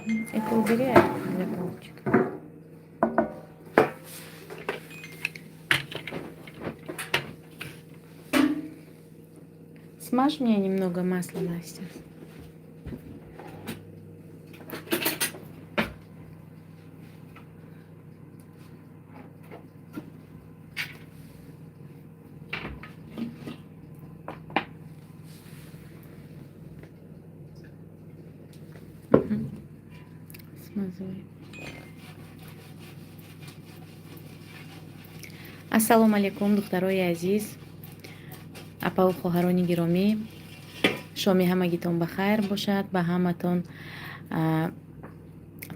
Это убери для палочек. Смажь мне немного масла, Настя. Мгм. Смазывай. Ассалому алайкум, духтарои азиз, апаву хоҳарони гиромӣ. Шоми ҳамагитон ба хайр бошад. Ба ҳаматон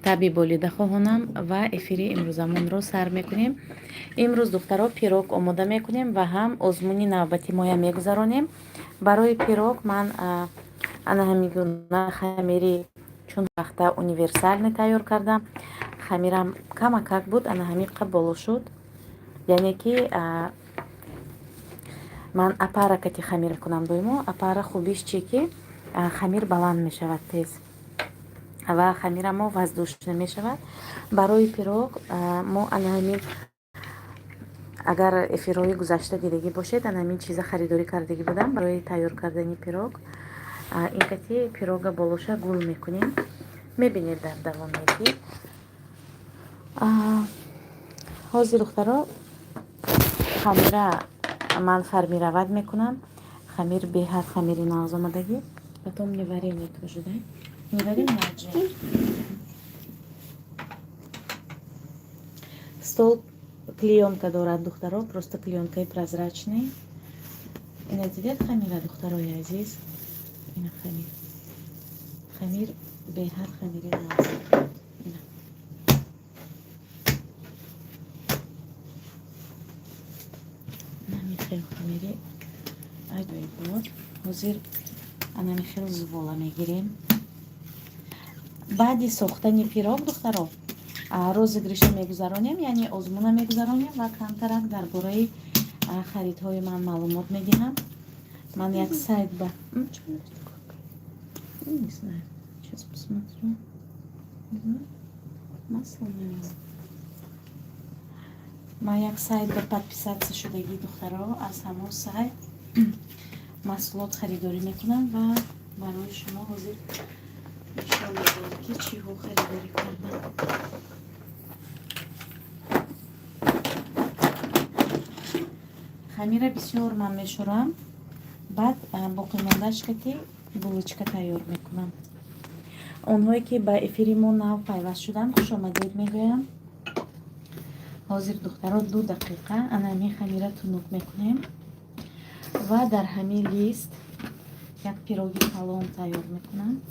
таби болида хоҳонам ва эфири имрӯзамонро сар мекунем. Имрӯз, духтаро, пирог омода мекунем ва ҳам озмуни навбати моя мегузаронем. Барои пирог ман ана ҳамин гуна хамири чун вақта универсальный тайёр кардам. Хамирам камакак буд, ана ҳамин қа боло шуд, яъне ки ман опара кати хамир мекунам доимо. Опара хубиш чи ки хамир баланд мешавад тез ва хамирамо воздушный мешавад. Барои пирог мо ана ҳамин, агар эфирҳои гузашта дидагӣ бошед, ана ҳамин чиза харидорӣ кардагӣ будам барои тайёр кардани пирог. Ин кати пирога болоша гул мекунем, мебинед дар давоми эфир. Ҳозир, духтаро, хамира ман формировать мекунам. Хамир беҳад хамири нағз омадагӣ. Потом мне варенье тоже дай, не варенье, а джем. Стол клеёнка дорад, духтаро, просто клеёнкаи прозрачный. Ина дидед хамира, духтарои азиз? Ина хамир, хамир беҳад хамири нағз. Ина ҳамин хел хамири аҷоибот. Ҳозир анами хел зувола мегирем. Баъди сохтани пирог, духтаро, розыгрыша мегузаронем, яъне озмуна мегузаронем ва камтарак дар бораи харидҳои ман маълумот медиҳам. Ман як сайт ба не знаю, сейчас посмотрю. Масло, наверное. Ман як сайт ба подписаться шудагӣ, духтаро, аз ҳамон сайт маҳсулот харидорӣ мекунам ва барои шумо ҳозир нишон медиҳам, ки чиҳо харидорӣ кардам. Хамира бисёр ман мешӯрам, баъд боқимондааш ки булочка тайёр мекунам. Онҳое ки ба эфири мо нав пайваст шуданд, хушомадед мегӯям. Ҳозир, духтаро, 2 дақиқа ана ҳамин хамира тунук мекунем ва дар ҳамин лист як пироги калон тайёр мекунам.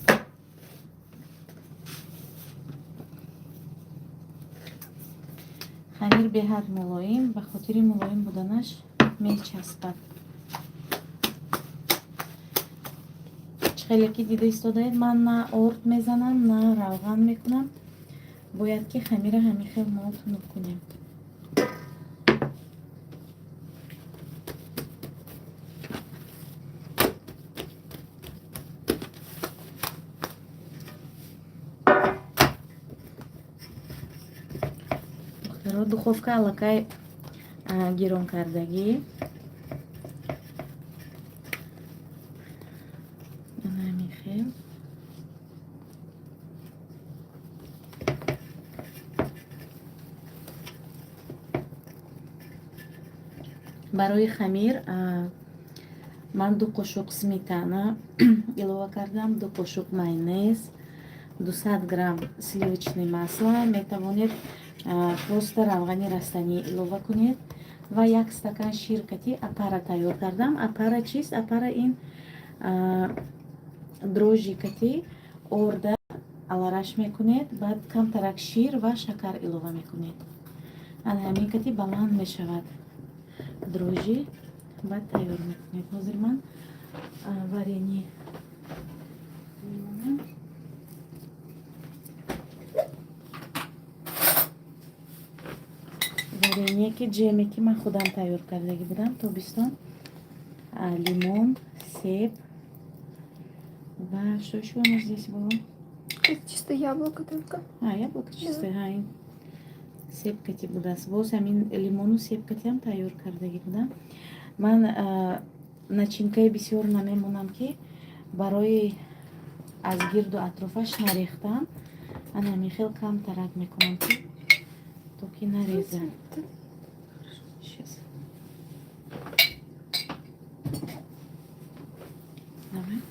Хамир беҳад мулоим, ба хотири мулоим буданаш мечаспад. Чӣ хеле ки дида истодаед, ман на орд мезанам, на равған мекунам. Бояд ки хамира ҳамин хел мо тунук кунем. Духтаро, духовка аллакай гирон кардагӣ. Ана ҳамин хел. Барои хамир ман 2 қошуқ сметана илова кардам, 2 қошуқ майонез, 200 грамм сливочный масло, метавонед просто равғани растанӣ илова кунед, ва як стакан шир кати опара тайёр кардам. Опара чист? Опара ин дрожжи кати орда алараш мекунед, баъд камтарак шир ва шакар илова мекунед. Ана ҳамин кати баланд мешавад дрожжи, баъд тайёр мекунед. Ҳозир ман варенье мемонам. Варенье ки ҷеме ки ман худам тайёр кардагӣ будам тобистон: лимон, себ ва что ещё у нас здесь было? Это чисто яблоко только. А, яблоко чистое, ҳа, ин себкати будааст. Боз ҳамин лимону себкатиам тайёр кардагӣ будам. Ман начинкаи бисёр намемонам, ки барои аз гирду атрофаш нарехтам. Ана ҳамин хел камтарак мекунам, ки то ки нареза. Сейчас. Давай.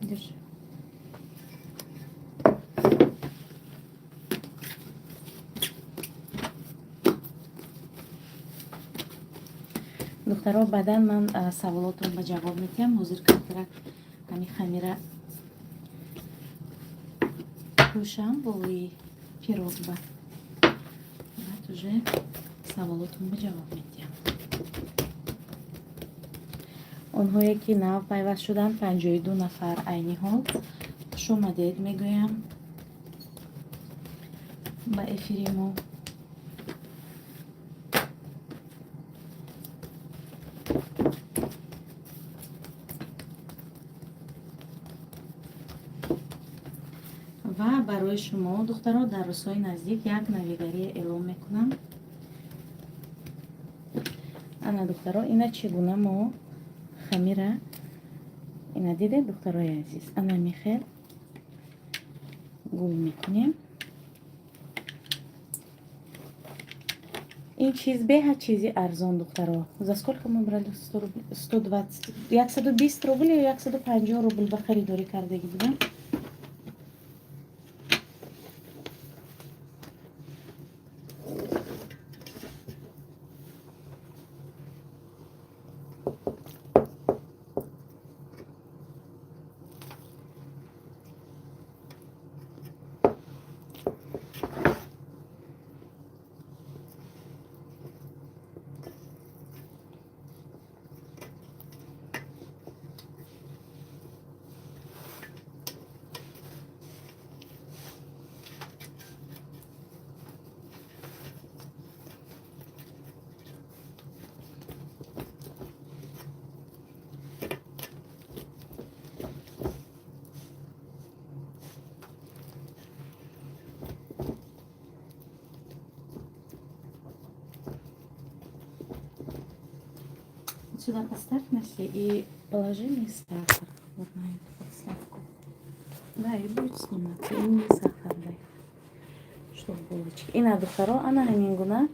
Держи. Духтаро, баъдан ман саволотро ба ҷавоб медиҳам. Ҳозир камтарак ҳамин хамира пӯшам болои пирогба, баъд уже саволотон ба ҷавоб медиҳам. Онҳое ки нав пайваст шуданд, 52 нафар айни ҳол, хушомадед мегӯям ба эфири мо. Ва барои шумо, духтаро, дар рӯзҳои наздик як навигарие эълон мекунам. Ана, духтаро, ина чӣ гуна мо хамира, ина дидед, духтарои азиз, ана михел гул мекунем. Ин чиз беҳад чизи арзон, духтаро. За сколько мы брали? 120, 120 рубл ё 150 рубл ба харидорӣ кардагӣ будам. Сюда поставь, Настя, и положи мне сахар вот на эту подставку. Да, и будет сниматься. И мне сахар дай. Чтоб булочки. Ина, духтаро, ана ҳамин гуна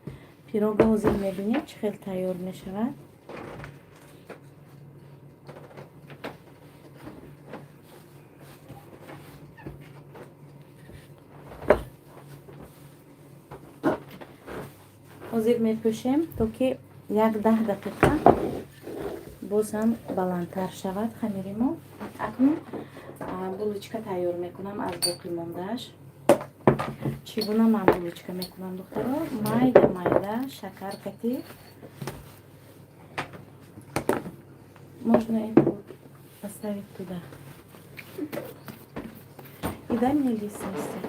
пирога ҳозир мебинед, чӣ хел тайёр мешавад. Ҳозир мепӯшем, то ки як 10 дақиқа боз ҳам баландтар шавад хамири мо. Акнун булочка тайёр мекунам аз боқимондааш. Чӣ гуна ман булочка мекунам, духтаро? Майда майда шакар кати. Можно это вот поставить туда. И дай мне лист, Настя.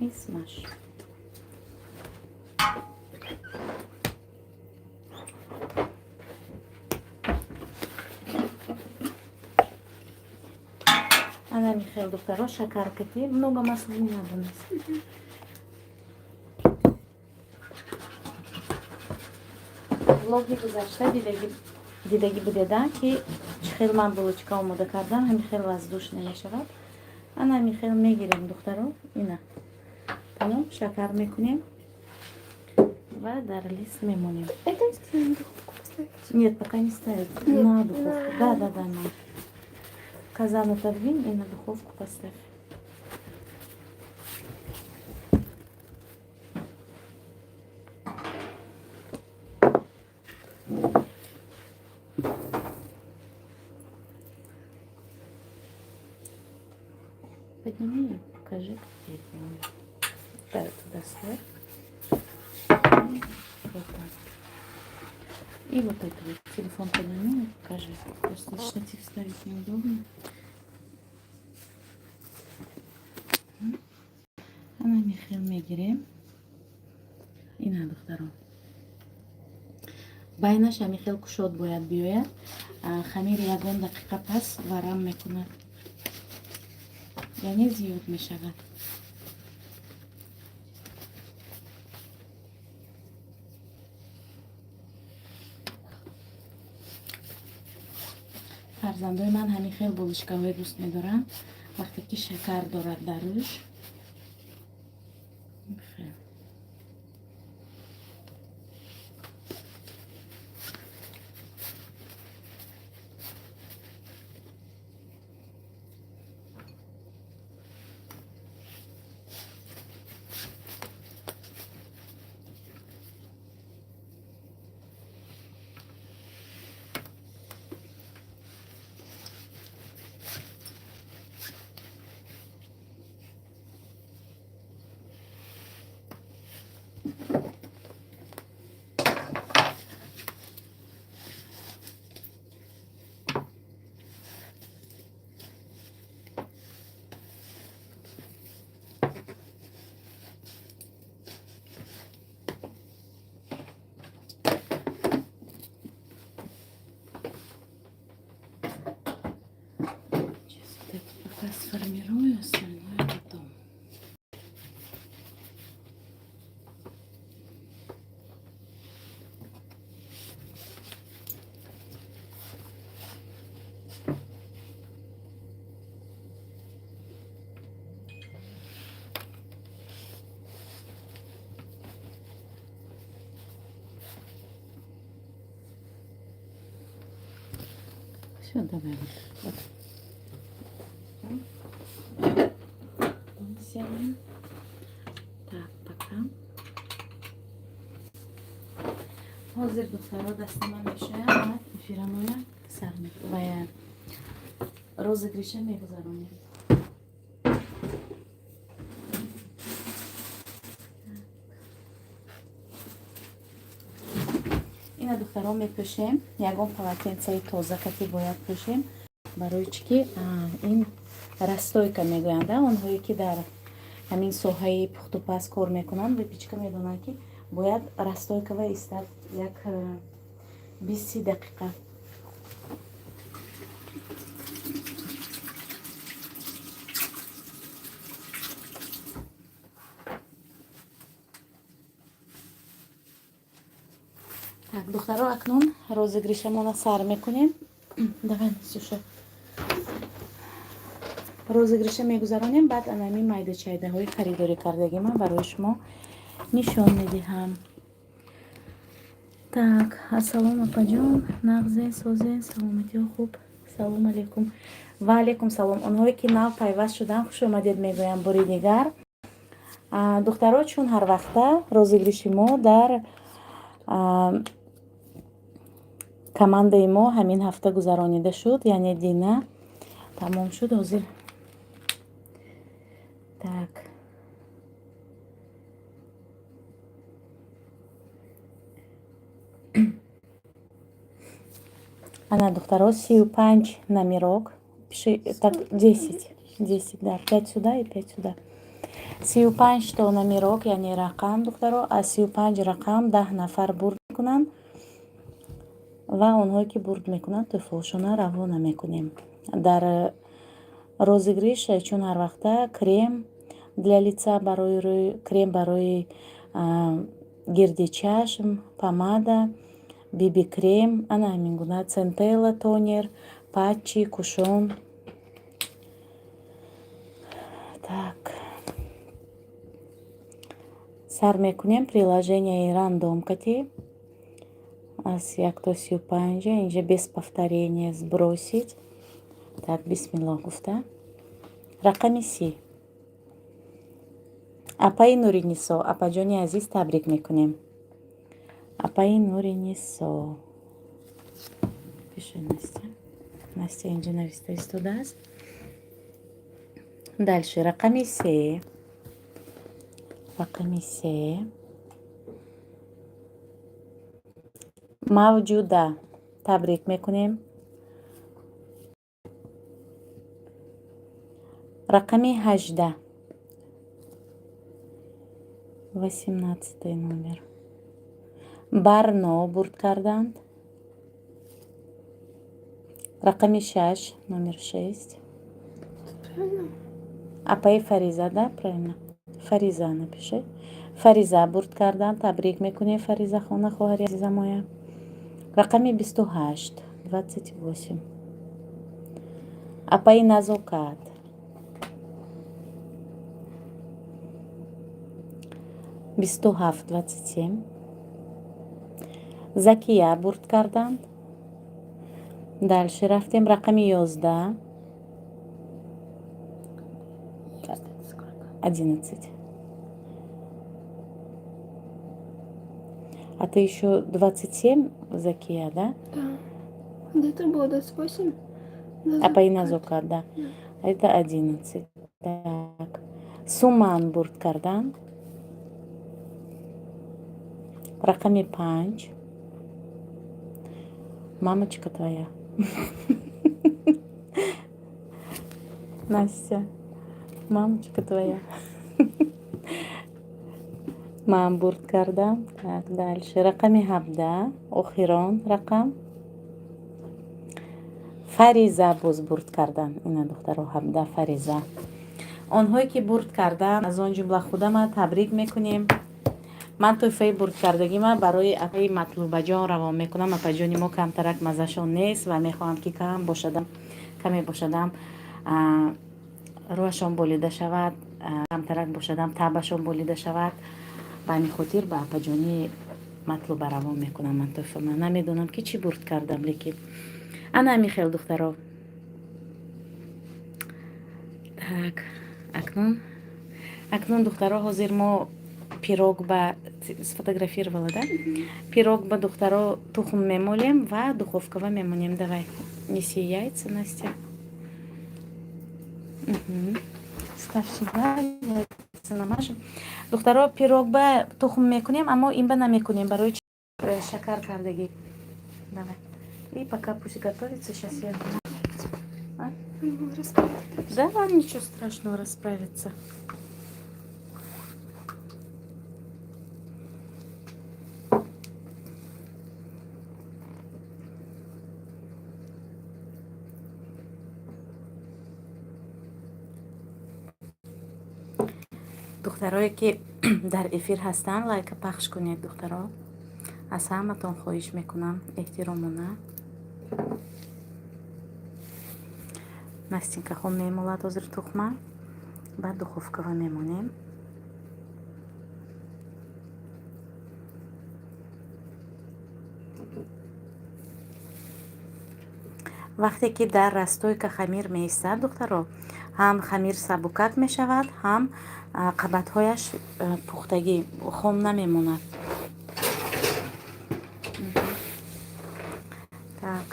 И смажь. Ана михел, духтаро, шакаркати. Много масла не надо у нас. Влоги гузашта дидагӣ будеда, ки чӣ хел ман булочка омода кардам, ҳамин хел воздушно мешавад. Ана ҳамин хел мегирем, духтаро, ина. Тамом, шакар мекунем ва дар лист мемонем. Это на духовку поставить? Нет, пока не ставить. Нет, на духовку. Да, на. Казан отодвинь и на духовку поставь. Подними и покажи, как я делаю. Да, туда ставь. И вот так. И вот это вот Телефон подними, покажи. Просто штатив ставить неудобно. Ана михел мегирем. Ина, духтарон. Байнаш ҳамихел кушод бояд биёяд. Хамир ягон дақиқа пас варам мекунад. Яъне зиёд мешавад. Фарзандои ман ҳамин хел булочкаҳое дӯст медоранд, вақте ки шакар дорад дар рӯш. Сформирую, остальное потом. Все, давай вот. Сделаем. Так, пока. Ҳозир, духтаро, дастама мешоям ва эфирамоя сар ва розыгрыша мегузаронем. Ина, духтаро, мепӯшем, ягон полотенцаи тоза кати бояд пӯшем, барои чӣ ки ин расстойка мегӯянд. Онҳое ки дар ҳамин соҳаи пухтупаз кор мекунанд, выпечка, медонанд, ки бояд расстойкава истад як 20-30 дақиқа. Так, духтаро, акнун розыгрышамона сар мекунем. Давай, Настюша, розыгрыша мегузаронем, баъд анами майдачайдаҳои харидорӣ кардагӣ ман барои шумо нишон медиҳам. Так, ассалом, апаҷон, нағзен, созен, саломатиҳо хуб? Салом алейкум. Ва алейкум салом. Онҳое ки нав пайваст шуданд, хуш омадед мегӯям бори дигар. Духтаро, чун ҳар вақта розыгрыши мо дар командаи мо ҳамин ҳафта гузаронида шуд, яъне дина тамом шуд. Ҳозир, так, ана, духтаро, 35 номерок. Пиши так, 10, 10, да, пять сюда и пять сюда. 35 то номерок, яъне рақам, духтаро. Аз 35 рақам 10 нафар бурд мекунанд ва онҳое ки бурд мекунанд, тӯҳфаҳошона равона мекунем. Дар розыгрыш, чун ҳар вақта, крем для лица, барои рӯй, крем барои гирди чашм, помада, биби крем, ана ҳамин гуна, центелла, тонер, патчи, кушон. Так, сар мекунем приложенияи рандом кати аз 1 то 35. Инҷа без повторения, сбросить. Так, бисмиллоҳ гуфта, рақами 30, апаи Нуринисо. Апаҷони азиз, табрик мекунем. Апаи Нуринисо, пиши, Настя. Настя инҷа нависта истодааст. Дальше рақами 3, рақами 3, Мавҷуда. Табрик мекунем. Рақами 18, 18-й номер, Барно бурд карданд. Рақами 6, номер 6. Правильно? Апаи Фариза, да, правильно, Фариза напиши. Фариза бурд карданд. Табрик мекунем, Фариза хона, хоҳари азизамоя. Рақами 28, 28, апаи Назокат. 27, 27, Закия бурд карданд. Дальше рафтем, рақами 11. Сколько? 11. А ты еще 27, Закия, да? Да. До этого было 28. Апаи Назокат, да. Это 11. Так. Суман бурд кардан. Рақами 5. Мамочка твоя. Настя, мамочка твоя. Ман бурд кардам. Так, дальше. Рақами 17, охирон рақам. Фариза боз бурд кардан. Ина, духтаро, 17, Фариза. Онҳое ки бурд кардан, аз он ҷумла худама, табрик мекунем. Ман тӯҳфаи бурдкардагима барои апаи Матлубаҷон равон мекунам. Апаҷони мо камтарак маззашон нест ва мехоҳам, ки кам бошадам, каме бошадам, рӯҳашон болида шавад, камтарак бошадам, таъбашон болида шавад. Ба ҳамин хотир ба апаҷони Матлуба равон мекунам ман тӯҳфама. Намедонам, ки чӣ бурд кардам, лекин ана ҳамин хел, духтаро. Так, акнун, духтаро, ҳозир мо пирог ба сфотографировала, да? Пирог ба, духтаро, тухм мемолем ва духовкава мемонем. Давай, неси яйца, Настя. Ставь сюда, яйца намажем. Духтаро, пирог ба тухм мекунем, аммо ин ба намекунем. Барои шакар кардагӣ. Давай. И пока пусть готовится, сейчас я. А? Да, ничего страшного, расправится. Духтарое ки дар эфир ҳастанд, лайка пахш кунед. Духтаро, аз ҳаматон хоҳиш мекунам эҳтиромона. Настенька хон мемолад ҳозир тухма, баъд духовкава мемонем. Вақте ки дар расстойка хамир меистад, духтаро, ҳам хамир сабукак мешавад, ҳам қабатҳояш пухтагӣ хом намемонад. Так,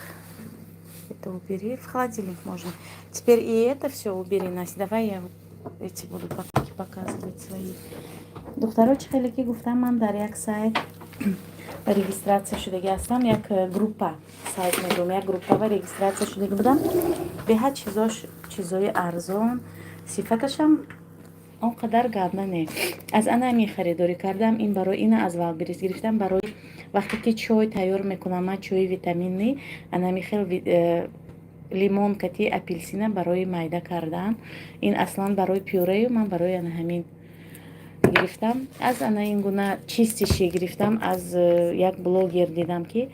это убери, в холодильник можно. Теперь и это все убери, Настя. Давай я эти буду покупки показывать свои. Духтаро, чӣ хеле ки гуфтам, ман дар як сайт регистрация шудагӣ ҳастам, як группа, сайт мегӯям, як группава регистрация шудагӣ будам. Беҳад чизош чизои арзон, сифаташам он қадар ганда не. Аз ана ҳамин харидорӣ кардам. Ин барои ина аз Валберис гирифтам, барои вақте ки чой тайёр мекунам ман, чои витаминӣ, ана ҳамин хел лимон кати апелсина барои майда кардан. Ин аслан барои пюрею, ман барои ана ҳамин гирифтам. Аз ана ин гуна чистящий гирифтам, аз як блогер дидам, ки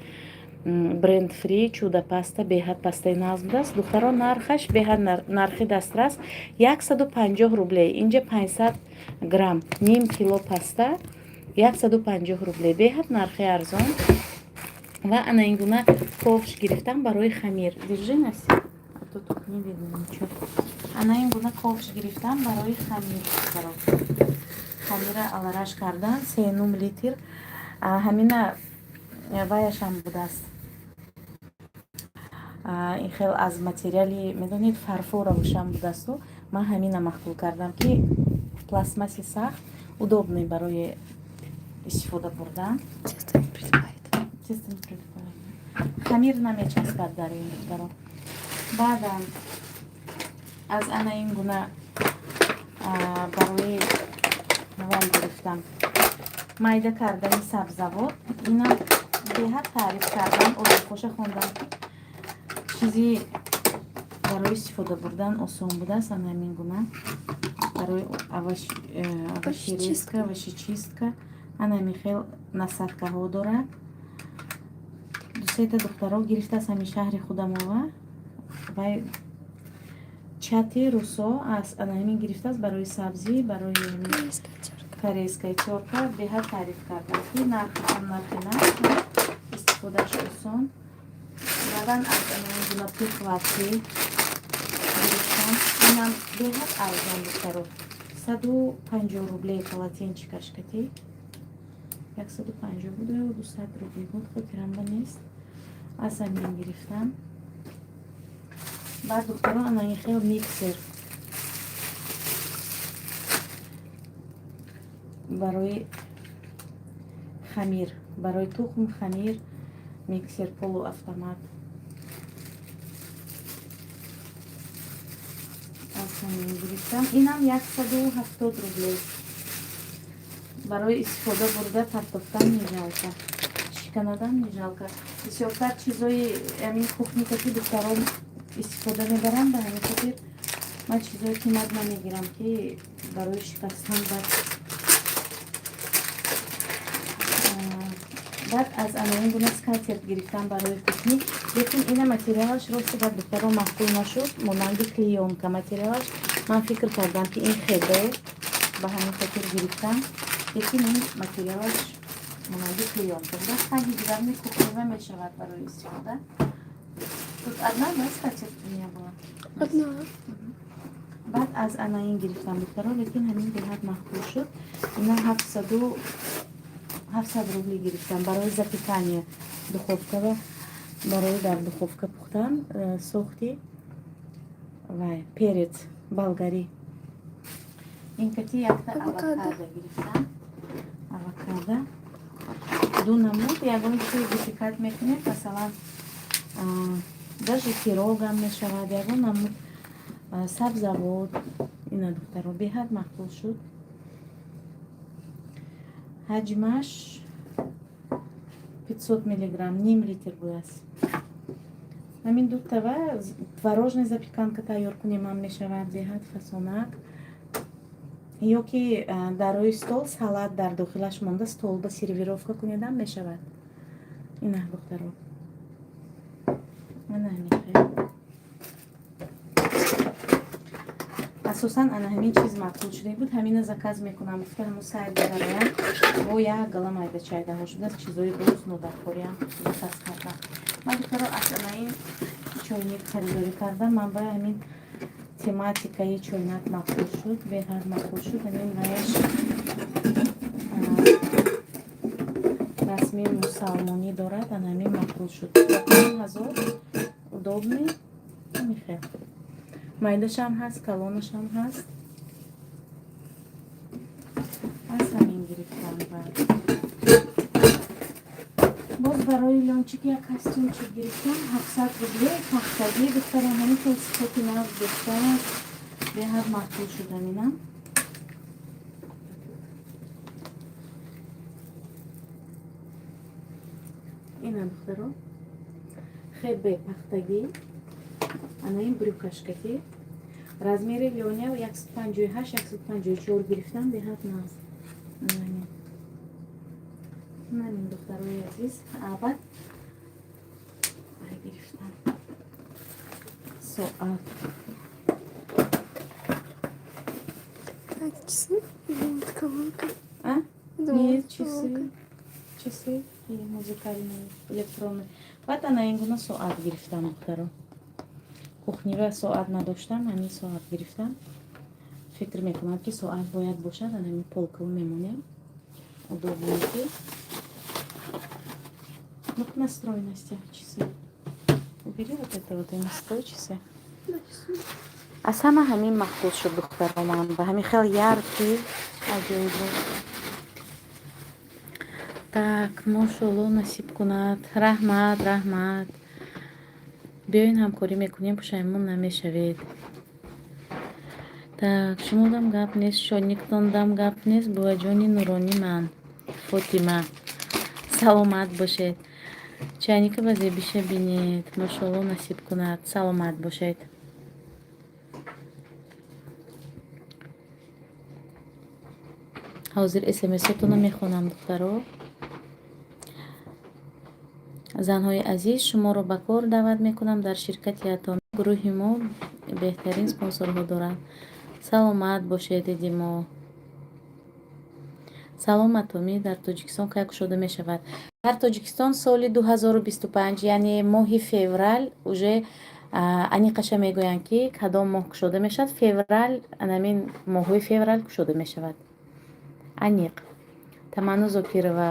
бренд фри чудо паста, беҳад пастаи нағз будааст. Духтаро, нархаш беҳад нархи дастрас, 150 рублей. Инҷа 500 грамм, ним кило паста 150 рублей, беҳад нархи арзон. Ва ана ин гуна ковш гирифтам барои хамир. Держи, Настя, а то тут не видно ничего. Ана ин гуна ковш гирифтам барои хамир, духтаро, хамира алараш кардан, 3,5 литр. Ҳамина ваяшам будааст, ин хел аз материали, медонед, фарфоровушам будасту. Ман ҳамина маъқул кардам, ки пластмасси сахт, удобный барои истифода бурдан. Тесто не прилипает. Тесто не прилипает. Хамир намечаспад дар ин, духтаро. Баъдан аз ана ин гуна барои вай гирифтам, майда кардани сабзавот. Инам беҳад таъриф кардан, отзывҳоша хондам, ки чизи барои истифода бурдан осон будааст. Ана ҳамин гуна барои овощерезка, овощечистка, ана ҳамин хел насадкаҳо дорад. Дусета духтаро гирифтааст ҳамин шаҳри худамова, вай чати русо аз ана ҳамин гирифтааст барои сабзӣ, барои корейская тёрка. Беҳад таъриф кардам, ки нархашам нархи нарх, истифодааш осон. Баъдан аз ана ин гуна прихватки гирифтам. Инам беҳад арзон, духтаро, 150 рублей полотенчикаш кати. 150 буд ё 200 рубли буд, хотирамба нест. Аз ҳамин гирифтам. Баъд, духтаро, ана ин хел миксер барои хамир, барои тухм, хамир, миксер полуавтомат аз ҳамин гирифтам. Инам 170 рублей. Барои истифода бурда партофтан не жалко, шиканадан не жалко. Бисёртар чизои ҳамин кухника ки духтарон истифода мебаранд, ба ҳамин хотир ман чизои қимат намегирам, ки барои шикастан. Баъд аз анаин гуна скатерть гирифтам барои кухни, лекин ина материалаш, рости гап, духтаро, маъқул нашуд, монанди клеёнка материалаш. Ман фикр кардам, ки ин хебе, ба ҳамин хотир гирифтам, лекин ин материалаш монанди клеёнка будааст. Таги дигар кухнива мешавад барои истифода. Тут одна, да, скатерть у меня была? Одна. Баъд аз анаин гирифтам, духтаро, лекин ҳамин беҳад маъқул шуд. Ина 700 рубли гирифтам, барои запекание, духовкава, барои дар духовка пухтан сохти вай перец болгарӣ. Ин кати якта авокадо гирифтам. Авокадо ду намуд, ягон чи выпекать мекунем, масалан, даже пирогам мешавад, ягон намуд сабзавот. Ина, духтаро, беҳад маъқул шуд. Ҳаҷмаш 500 миллиграмм, ним литр будааст. Ҳамин ду тава творожный запеканка тайёр кунем ҳам мешавад, беҳад фасонак. Ё ки дар рӯи стол салат дар дохилаш монда, столба сервировка кунедам мешавад. Ина, духтаро, ана ҳамин хел. Асосан ана ҳамин чиз маъқул шуда буд, ҳамина заказ мекунам гуфта, ҳамун сайт бароям бо як гала майда чайдаҳо шудааст, чизои боз нодаркориам заказ кардам. Ман, духтаро, аз ана ин чойник харидорӣ кардам. Ман ба ҳамин тематикаи чойнак маъқул шуд, беҳад маъқул шуд. Ҳамин ваяш расми мусалмонӣ дорад, ана ҳамин маъқул шуд. 5000, удобный, ҳамин майдашам ҳаст, калонашам ҳаст. Аз ҳамин гирифтам. Ва боз барои Лёнчик як костюмчик гирифтам, 700 рубле, пахтагӣ. Духтарон, ҳамин хел сифати нав доштааст, беҳад маъқул шуд ҳаминам. Ина, духтаро, хебе пахтагӣ, ана ин брюкашкаки размери Лёня 158, 154 гирифтам, беҳад наз. Намин, духтарои азиз. Баъд гирифтам соат. Это часы? Это колонка. А? Думала, Нет, это часы. колонка. Часы и музыкальные, электронные. Баъд ана ин гуна соат гирифтам, духтаро. Кухнива соат надоштам, ҳамин соат гирифтам. Фикр мекунам, ки соат бояд бошад, ана ҳамин полкава мемонем. Удобно ки. Ну-ка, настрой, Настя, часы. Убери вот это вот и настрой часы. Да, часы. Аз ҳама ҳамин маъқул шуд, духтароман, ба ҳамин хел яркий, аҷоиб буд. Так, мошолло, насиб кунад. Раҳмат, раҳмат. Биёин, ҳамкорӣ мекунем, пушаймон намешавед. Так, шумодам гап нест, шониктондам гап нест, буваҷони нуронӣ ман. Фотима. Саломат бошед. Чайника ба зебиша бинед. Мошолло, насиб кунад. Саломат бошед. Ҳозир смсотонро мехонам, духтаро. Занҳои азиз, шуморо ба кор даъват мекунам дар ширкати Атомӣ. Гурӯҳи мо беҳтарин спонсорҳо доранд. Саломат бошед, Эдимо. Салом, Атомӣ дар Тоҷикистон кай кушода мешавад? Дар Тоҷикистон соли 2025, яъне моҳи феврал, уже аниқаша мегӯянд, ки кадом моҳ кушода мешавад. Феврал, анамин моҳҳои феврал кушода мешавад. Аниқ. Таманно Зокирова,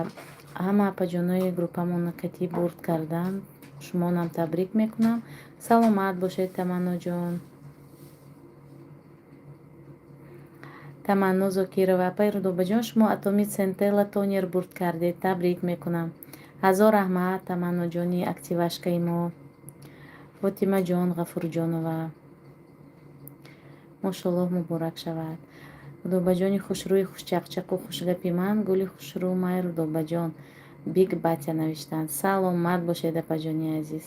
ҳама апаҷонои группамон катӣ бурд карданд. Шумонам табрик мекунам. Саломат бошед, Таманноҷон. Таманно Зокирова, апаи Рудобаҷон, шумо Атоми Центела тонер бурд кардед. Табрик мекунам. Ҳазор раҳмат, Таманноҷони активашкаи мо. Фотимаҷон Ғафурҷонова. Мошоллоҳ, муборак шавад. Рудобаҷони хушрӯи, хушчақчақу хушгапи ман, гули хушрӯ май Рудобаҷон. Биг Батя навиштанд. Саломат бошед, апаҷони азиз.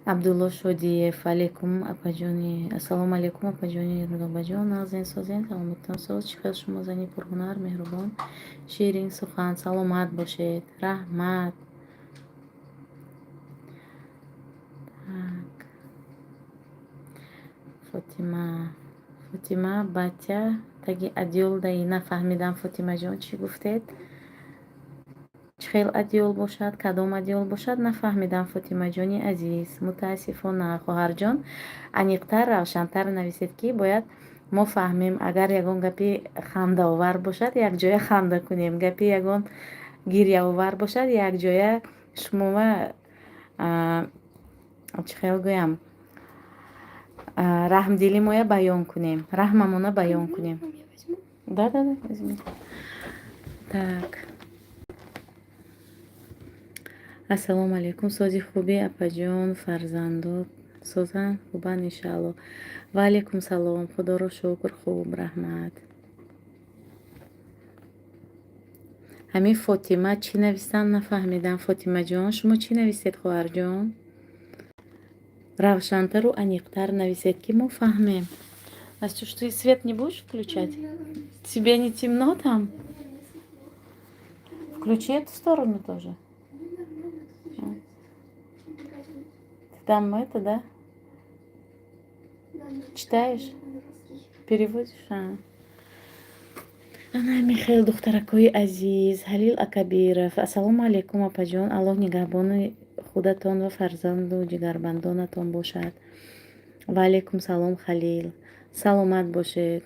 Абдулло Шодиев, алейкум, апаҷони, ассалому алейкум, апаҷони Рудобаҷон, нағзен, созен, саломатитон соз, чӣ хел шумо, зани пурҳунар, меҳрубон, ширин сухан, саломат бошед, раҳмат. Так. Фотима, Фотима Батя, таги одеял даи нафаҳмидам, Фотимаҷон, чӣ гуфтед? Чӣ хел одеял бошад, кадом одеял бошад, нафаҳмидам, Фотимаҷони азиз. Мутаассифона, хоҳарҷон, аниқтар, равшантар нависед, ки бояд мо фаҳмем. Агар ягон гапи хандаовар бошад, якҷоя ханда кунем, гапи ягон гирьяовар бошад, якҷоя шумова, чӣ хел гӯям, раҳмдилӣ моя баён кунем, раҳмамона баён кунем. Да, да, да, возьми. Так. Ассалому алайкум, сози хубӣ, апаҷон, фарзандот созанд, хубанд, иншаалло. Ва алайкум салом, худоро шукр, хуб, раҳмат. Ҳамин Фотима чӣ навистанд, нафаҳмидам. Фотимаҷон, шумо чӣ навистед, хоҳарҷон? Равшантару аниқтар нависед, ки мо фаҳмем. Настюш, ты свет не будешь включать? Тебе не темно там? Включи эту сторону тоже. Ты там это, да? Читаешь? Переводишь? А. Ана Михаил, духтаракои азиз, Ҳалил Акабиров. Ассалому алайкум, апаҷон. Аллоҳ нигаҳбони худатон ва фарзанду ҷигарбандонатон бошад. Ва алайкум салом, Халил. Саломат бошед.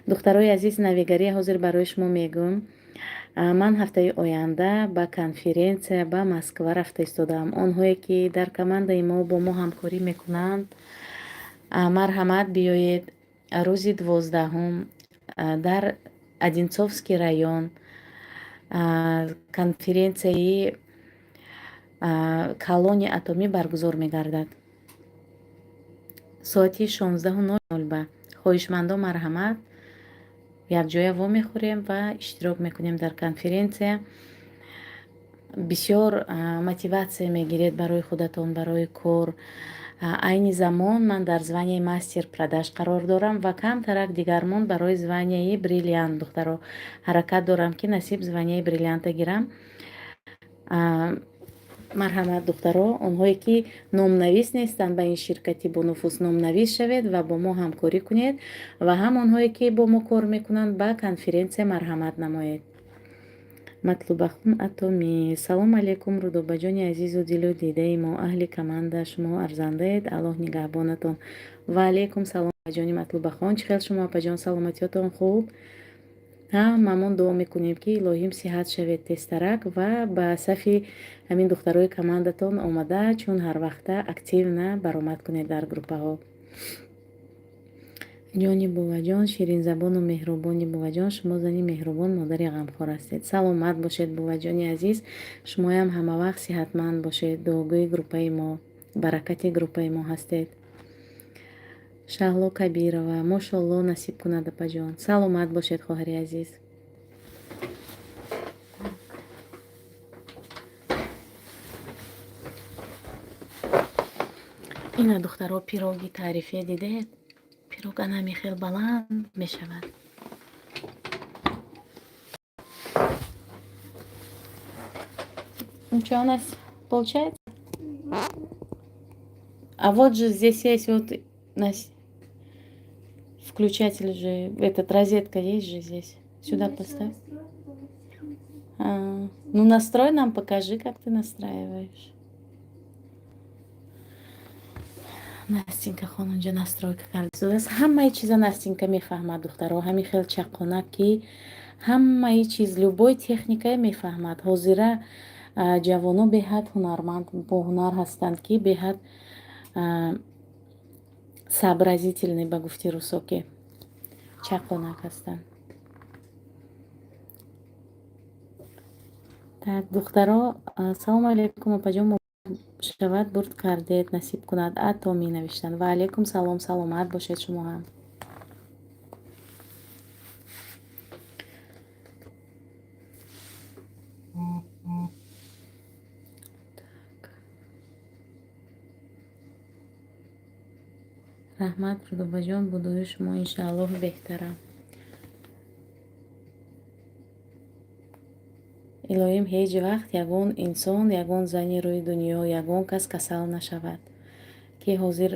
Духтарои азиз, навигария ҳозир барои шумо мегӯм. Ман ҳафтаи оянда ба конференсия ба Москва рафта истодаам. Онҳое ки дар командаи мо бо мо ҳамкорӣ мекунанд, марҳамат, биёед, рӯзи 12-ҳум дар Одинцовский район конференсияи калони атомӣ баргузор мегардад соати 16:00 ба. Хоҳишмандон, марҳамат, якҷоя вомехӯрем ва иштирок мекунем дар конференсия. Бисёр мотиватсия мегиред барои худатон, барои кор. Айни замон ман дар званияи мастер продаж қарор дорам ва камтарак дигармон барои званияи бриллиант. Духтаро, ҳаракат дорам, ки насиб званияи бриллианта гирам. Марҳамат, духтаро, онҳое ки номнавис нестанд, ба ин ширкати бонуфуз номнавис шавед ва бо мо ҳамкорӣ кунед, ва ҳам онҳое ки бо мо кор мекунанд, ба конференсия марҳамат намоед. Матлубахун Атомӣ, салому алайкум, Рудобаҷони азизу дилу дидаи мо, аҳли команда, шумо арзандаед, Аллоҳ нигаҳбонатон. Ва алайкум салом, апаҷони Матлубахон, чӣ хел шумо, апаҷон, саломатиётон хуб? Ҳамамон дуо мекунем, ки илоҳим сиҳат шавед тезтарак ва ба сафи ҳамин духтарои командатон омада, чун ҳарвақта активно баромад кунед дар группаҳо. Ҷони буваҷон, ширинзабону меҳрубони буваҷон, шумо зани меҳрубон, модари ғамхор ҳастед. Саломат бошед, буваҷони азиз, шумоям ҳамавақт сиҳатманд бошед, дуогӯи группаи мо, баракати группаи мо ҳастед. Шаҳло Кабирова, мошолло, насиб кунад, апаҷон. Саломат бошед, хоҳари азиз. Ина, духтаро, пироги таърифия дидед? Пирог анами хел баланд мешавад. Ну что, у нас получается? А вот же здесь есть вот нас включатель же, этот, розетка есть же здесь. Сюда поставь. А, ну настрой нам, покажи, как ты настраиваешь. Настенька хон унҷо настройка кардааст. Ҳамаи чиза Настенька мефаҳмад, духтаро. Ҳамин хел чаққона, ки ҳамаи чиз, любой техникае мефаҳмад. Ҳозира ҷавоно беҳад ҳунарманд, боҳунар ҳастанд, ки беҳад сообразительный, ба гуфти русо, ки чаққонак ҳастанд. Так, духтаро, ассалому алайкум, апаҷон, шавад, бурд кардед, насиб кунад. Атоми навиштанд. Ва алайкум салом, саломат бошед шумо ҳам. Так. Раҳмат, Рудобаҷон, будуи шумо иншааллоҳ беҳтара. Илоҳим, ҳеҷ вақт ягон инсон, ягон зани рӯи дунё, ягон кас касал нашавад, ки ҳозир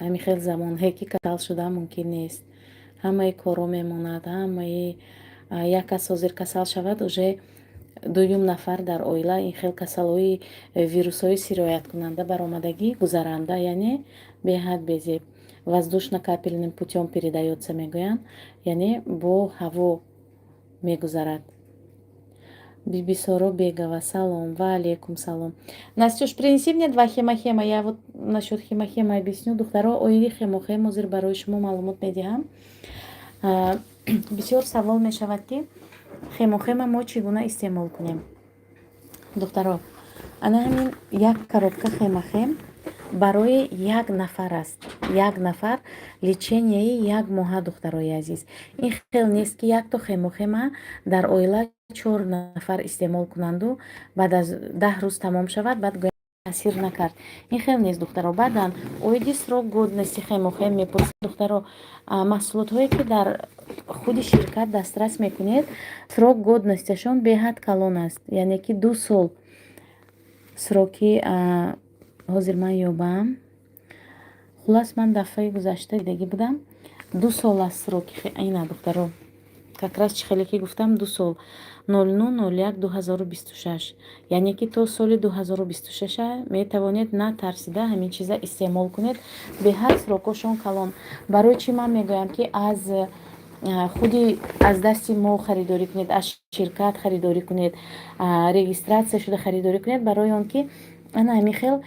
ҳамин хел замонҳое, ки касал шудан мумкин нест. Ҳамаи корҳо мемонад, ҳамаи як кас ҳозир касал шавад, уже дуюм нафар дар оила ин хел касалҳои вирусҳои сирояткунанда баромадагӣ, гузаранда, яъне беҳад безеб. Воздушно-капельным путём передаётся мегӯянд, яъне бо ҳаво мегузарад. Бибисоро Бегова, салом, ва алейкум салом. Настюш, принеси мне два хемохема. Я вот насчет хемохема объясню. Духтаро, оиди хемохем ҳозир барои шумо маълумот медиҳам. Бисёр савол мешавад, ки хемохема мо чӣ гуна истеъмол кунем. Духтаро, ана ҳамин як коробка хемохем барои як нафар аст. Як нафар леченияи як моҳа, духтарои азиз. Ин хел нест, ки якто хемохема дар оила чор нафар истеъмол кунанду баъд аз 10 рӯз тамом шавад, баъд гӯянд таъсир накард. Ин хел нест, духтаро. Баъдан оиди срок годности хемохем мепурсад. Духтаро, маҳсулотҳое, ки дар худи ширкат дастрас мекунед, срок годностяшон беҳад калон аст, яъне ки 2 сол сроки. Ҳозир ман ёбам. Хуллас, ман дафъаи гузашта дидагӣ будам, 2 сол аст сроки. Ина, духтаро, как раз чӣ хеле ки гуфтам, 2 сол, 09.01.2026, яъне ки то соли 2026 метавонед натарсида ҳамин чиза истеъмол кунед. Беҳад срокошон калон. Барои чӣ ман мегӯям, ки аз худи аз дасти мо харидорӣ кунед, аз ширкат харидорӣ кунед, регистрация шуда харидорӣ кунед? Барои он ки ана ҳамин хел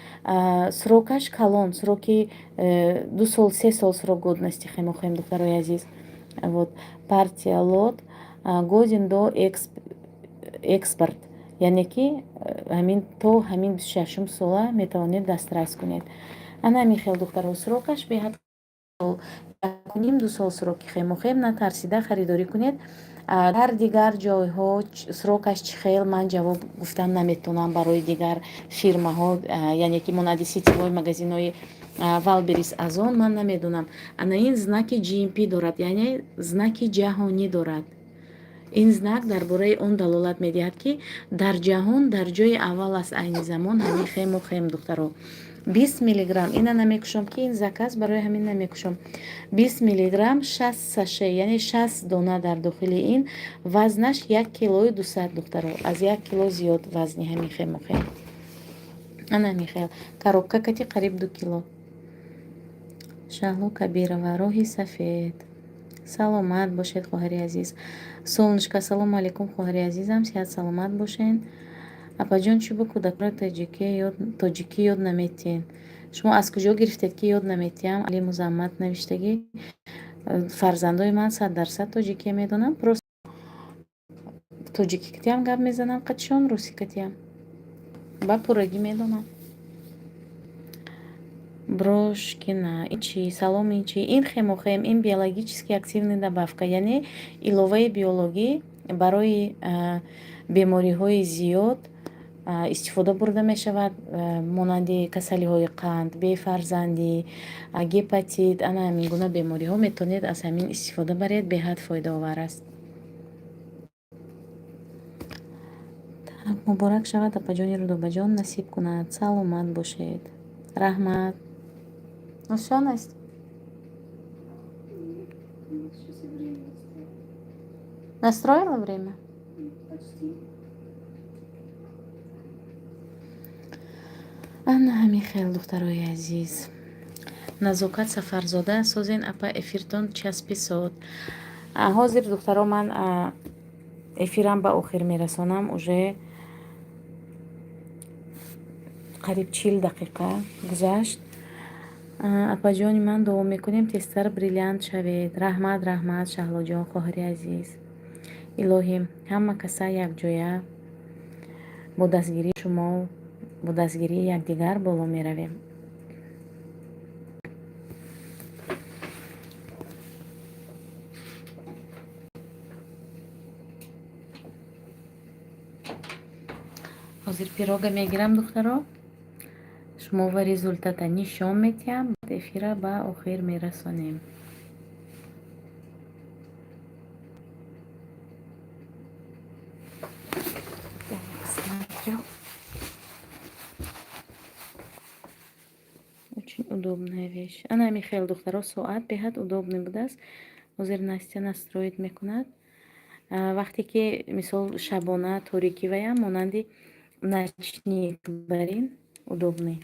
срокаш калон, сроки 2 сол, 3 сол срок годности хемохем, духтарои азиз. Вот партия, лот годен до экспорт, яъне ки ҳамин то ҳамин 26-ум сола метавонед дастрас кунед. Ана ҳамин хел, духтаро, срокаш беҳад 1,5, 2 сол сроки хемохем. Натарсида харидорӣ кунед. Дар дигар ҷойҳо срокаш чӣ хел, ман ҷавоб гуфтан наметавонам барои дигар фирмаҳо, яъне ки монанди сетевой магазинҳои Вайлдберриз, Озон, ман намедонам. Ана ин знаки GMP дорад, яъне знаки ҷаҳонӣ дорад. Ин знак дар бораи он далолат медиҳад, ки дар ҷаҳон дар ҷои аввал аст айни замон ҳамин хемохем, духтаро. 20 миллиграмм, ина намекушом, ки ин заказ, барои ҳамин намекушом. 20 миллиграмм, 60 саше, яъне 60 дона дар дохили ин. Вазнаш 1 килою 200, духтаро, аз 1 кило зиёд вазни ҳамин хемохем. Ана ҳамин хел коробка кати қариб 2 кило. Шаҳло Кабирова, роҳи сафед, саломат бошед, хоҳари азиз. Солнышко, ассалому алайкум, хоҳари азизам, сиҳат саломат бошед. Апаҷон, чӣ бо кӯдакро тоҷикӣ ёд наметиҳед? Шумо аз куҷо гирифтед, ки ёд наметиҳам? Али Музаммат навиштагӣ. Фарзандои ман 100% тоҷикия медонанд, просто тоҷикӣ катиам гап мезанам қатишон, русӣ катиам. Ба пуррагӣ медонам. Брошкина ин чи? Салом, ин чи? Ин хемохем, ин биологически активный добавка, яъне иловаи биологӣ барои бемориҳои зиёд истифода бурда мешавад, монанди касалиҳои қанд, бефарзандӣ, гепатит, ана ҳамин гуна бемориҳо метавонед аз ҳамин истифода баред, беҳад фоидаовар аст. Муборак шавад, апаҷони Рудобаҷон, насиб кунад, саломат бошед. Раҳмат. Ну всё, Настя? Сейчас я время настрою. Настроила время? Почти. Ана ҳамин хел, духтарои азиз. Назокат Сафарзода, созен апа, эфиртон часпи соат. Ҳозир, духтаро, ман эфирам ба охир мерасонам, уже қариб 40 дақиқа гузашт. Апаҷони ман, дуо мекунем, тезтар бриллиант шавед. Раҳмат, раҳмат, Шаҳлоҷон, хоҳари азиз. Илоҳӣ, ҳама каса якҷоя бо дастгирии шумо, бо дастгирии якдигар боло меравем. Ҳозир пирога мегирам, духтаро, шумо ва результата нишон медиҳам, эфира ба охир мерасонем. Смотрю. Очень удобная вещь. Ана Михаил, духтаро, соат беҳад удобный будааст. Ҳозир Настя настроить мекунад. Вақте ки, мисол, шабона торикӣ ваям монанди ночник барин удобный.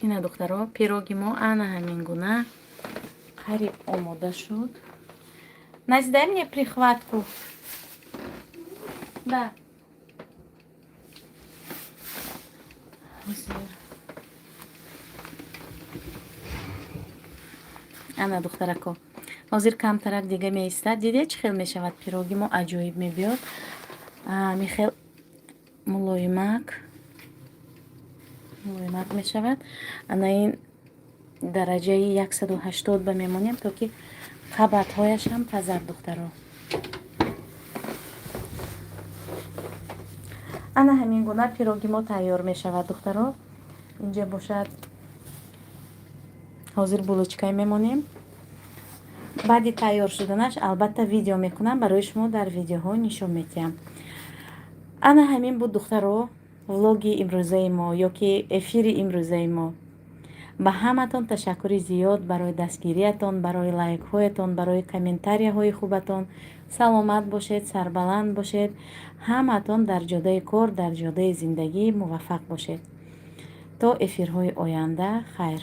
Ина, духтаро, пироги мо ана ҳамин гуна қариб омода шуд. Настя, дай мне прихватку. Да. Ҳозир. Ана, духтарако, ҳозир камтарак дига меистад. Дидед, чӣ хел мешавад пироги мо, аҷоиб мебиёд. Михел мулоимак мулоимак мешавад. Ана ин дараҷаи 180 ба мемонем, то ки қабатҳояшам пазад, духтаро. Ана ҳамин гуна пироги мо тайёр мешавад, духтаро. Инҷа бошад, ҳозир булочкай мемонем. Баъди тайёр шуданаш, албатта, видео мекунам барои шумо, дар видеоҳо нишон медиҳам. Ана ҳамин буд, духтаро, влоги имрӯзаи мо ё ки эфири имрӯзаи мо. Ба ҳаматон ташаккури зиёд барои дастгириятон, барои лайкҳоятон, барои комментарияҳои хубатон. Саломат бошед, сарбаланд бошед, ҳаматон дар ҷодаи кор, дар ҷодаи зиндагӣ муваффақ бошед. То эфирҳои оянда, хайр.